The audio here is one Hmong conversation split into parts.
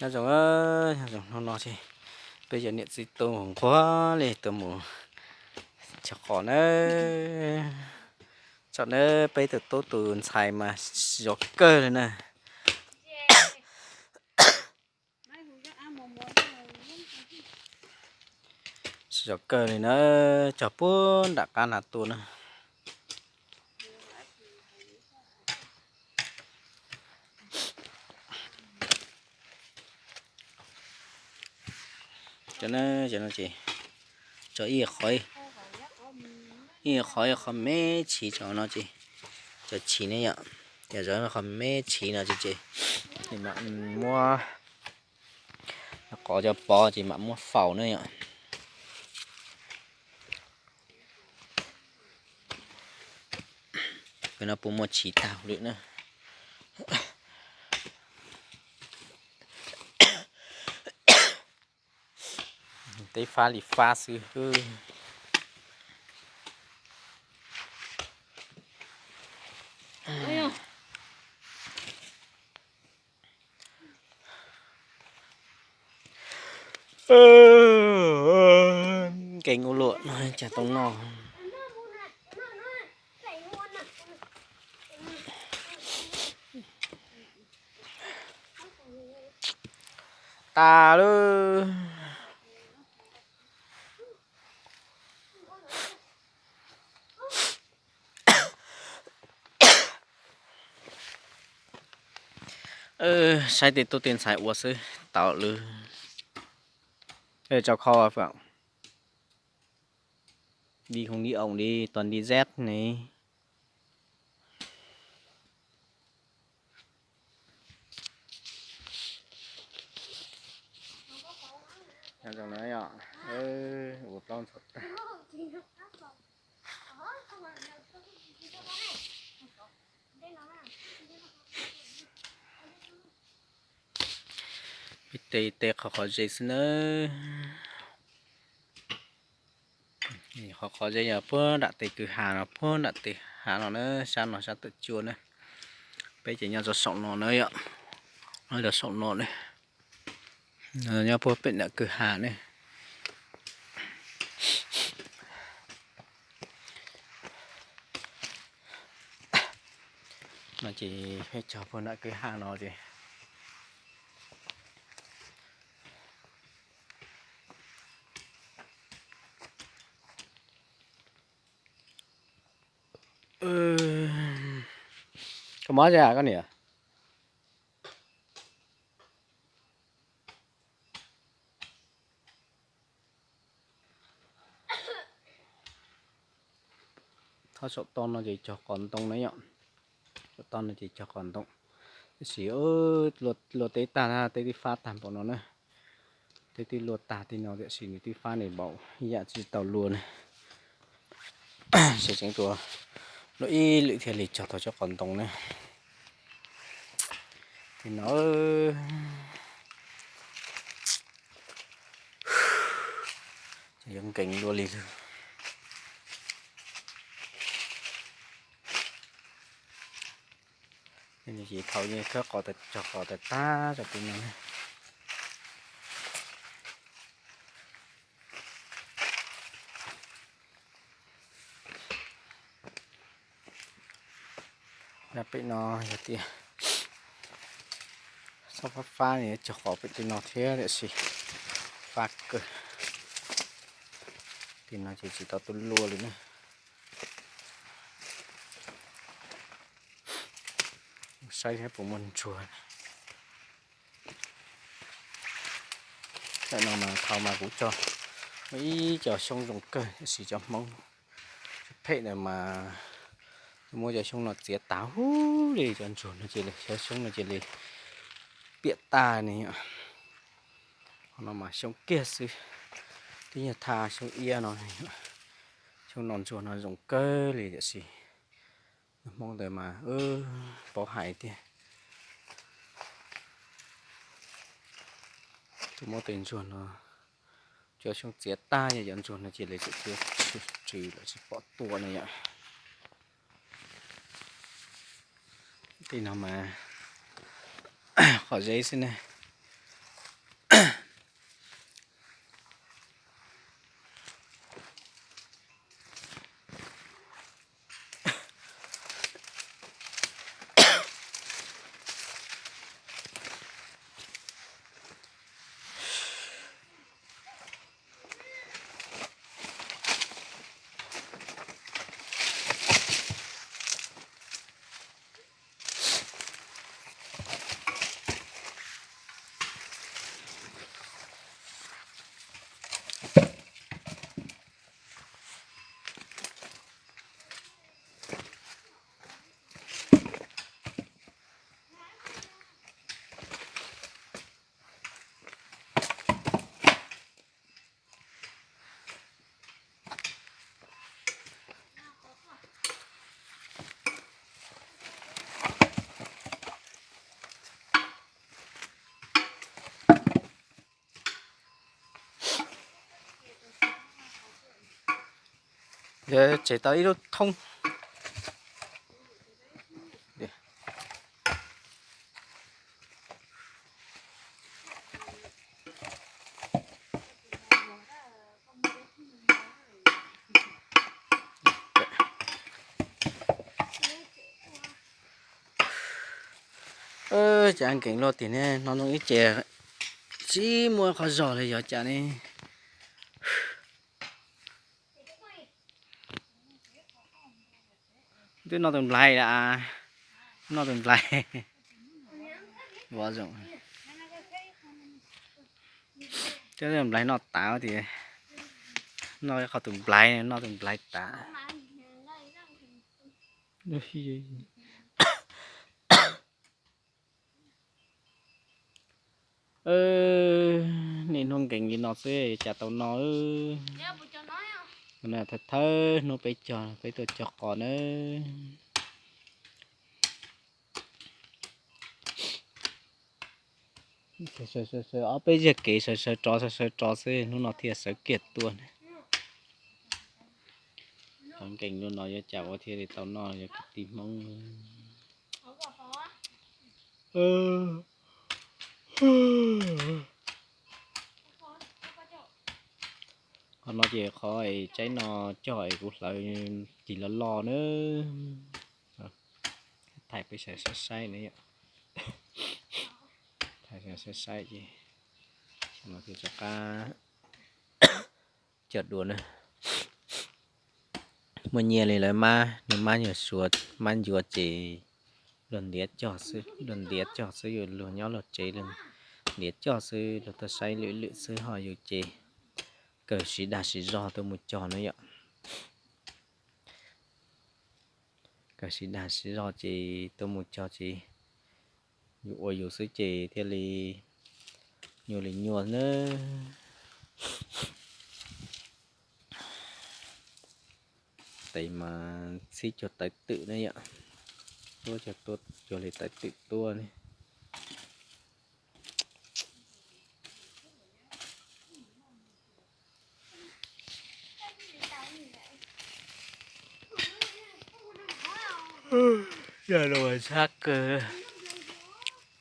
Nyob zoo, nyob zoo, hnub no ces peb cov niam txiv tub nquag li tuaj mus cog qos na. Tsaum na peb tus tub tus ntxhais mas zov kawg li na. Zov kawg li na, cog puag nram qab na tuaj na. Cov no ces cov ib qhov, ib qhov ib qhov me chiv tso no ces, cov chiv ne yom, ces zov qhov me chiv no ces, ces mam muab qos cov pov ces mam muab faus na yom. Cov no puas muaj chiv tag lawm na. Teb fab li fab xwb. Nkees ua luam no cas tau noj. Tas lawm. Saib tej tub tej ntxhais ua xwb tau lawm. Rau kho, đi không đi ổn đi, toàn đi dép này. Ua plaub ntxhov tag. Peb tes tes qhov qhov zes xwb nawb. Qhov qhov zes yog puag nram tes kwj ha no, puag nram tes hav no na, sab no sab tawm cua na. Peb ces nyob rau saum no na yom, nyob rau saum no na. Nyob puag pem nram kwj ha ne. No ces peb cog puag nram kwj ha no ces. Koj mob zeb koj niam? Thoj saum toj no ces cog qos ntoo na yom. Saum toj no ces cog qos ntoo. Tiam sis luaj teb tag, teb twb fab tag npaum no na. Teb twb luaj tag tej no tiam sis nws twb fab nws npaum ib yam tsis tau luaj na. Ces tseem tuaj luaj ib lwm thiaj li cog tau cov qos ntoo na. Tej no ces yuav nkees dua li lawm. Ces thaum yeej khawb qos, cog qos tas tag rau tej no. Nyob pem no yog tias txhob fab fab ne, cog qos pem tej no thiab tiam sis fab kawg. Tej no ces tsis tau tuaj luaj li na. Saib thiab puas muaj ntsuag. Ntawm no mas thaum mas kuv tso muaj ib co xyoob zoo kawg tiam sis cov Hmoob phem ntawd mas muab cov xyoob no txiav tas huv li, cov ntsuag no cia li, cov xyoob no cia li piam tag ne. Qhov no mas xyoob kiag xwb, twb yog thaj xyoob iab no. Xyoob no ntsuag no zoo kawg li tiam sis Hmoob ntawd mas paub hais tiag. Tus muab tus ntsuag no, cov xyoob txiav tag, yog cov ntsuag no cia li txawm cia li tshwm lawm tsis pom tua ne yom. Tej no mas qhov zeb xwb ne. Tseg tau ib lub thoob. Cas nkees luaj tiag ne, no noo ib ce tsis muaj qhov zog li yog cas ne. Twb noj tus nplais lawm, noj tus nplais. Ua zoo, twb nplais noj tav tias, noj qhov tus nplais, noj tus nplais tav. Nim hnub nkees li no xwb cas tau no. Thawj thawj hnub peb cog, peb tuaj cog qos na. Ob peb zaj kev sawv sawv rov sawv sawv rov xwb, hnub no thiaj sawv kiag tuaj na. Qhov nkees li no yuav cas ua thiaj li tau noj yog kwv tij Hmoob. Qhov no ces qhov es tsaib no cog es kuv hlawv cig loj loj na. Thaij peb sawv saib saib na yom. Thaij saib saib ces no thiaj rov qab cog dua na. Muaj nyiaj li lawv mab, nws mab nyuag suav, mab ncua ces luag ntiav cog xwb, luag ntiav cog xwb, yus luag nyob luag tsev luag ntiav cog xwb, luag tuaj saib lwm lwm xwb, ho yus ces kawg siv dag siv zog tuaj mus cog na yom. Kawg siv dag siv zog ces tuaj mus cog ces yus ua yus xwb ces thiaj li nyuaj li nyuaj na. Tes mas txhib cuag tawv twm ne yom, tuab cuag, tuab cuag li tawv twm tuab ne. Yog los ntxhab kawg.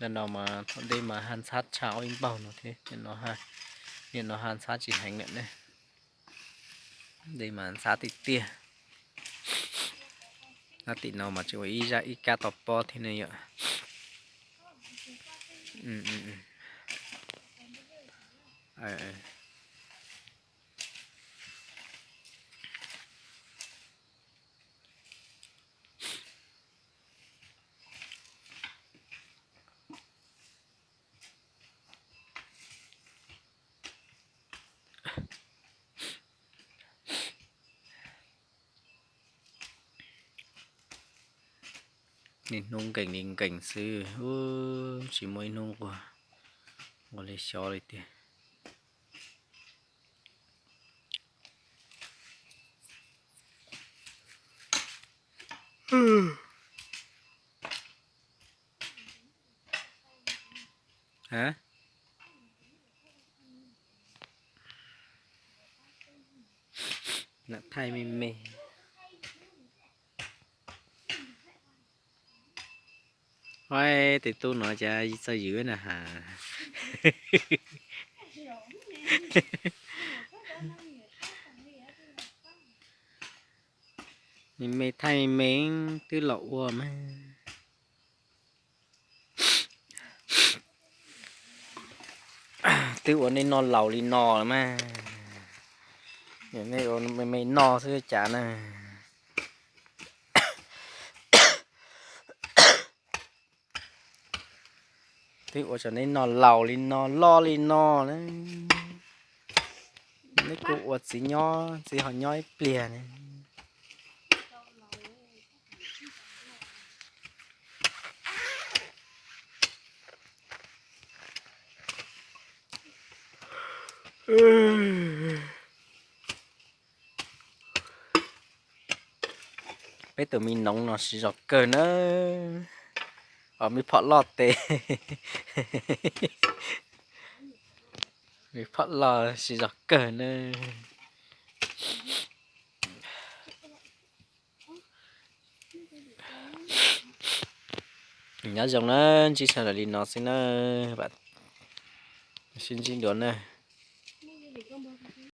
Nim no mas thaum ntej mas haj ntxhab tshaj ob ib npaug no thiab, nim no haj ntxhab tsis heev lawm ne. Ntej mas ntxhab tiag tiag. Nab tim no mas tsis ua ib zaj ib kab tau pob thiab ne yom. Niaj hnub nkees li nkees xwb, tsis muaj ib hnub nquag, nquag li xyov li tiag. Nam thaij me me. Ua tes tub no cas txawj ywm na has. Me me thaij me me twb los ua mas. Twb ua nej noj laus li no mas, nej ua me me noj xwb cas na. Twb ua rau neb noj laus li no loj li no na, neb kuj ua txiv nyob txiv ho nyob ib pliag na. Peb tus me noov no siv zog kawg na. Os, me phom loj tes, me phom loj siv zog kawg na. Nyob zoo na, ntsib sawv daws li no xwb na, sib ntsib dua na.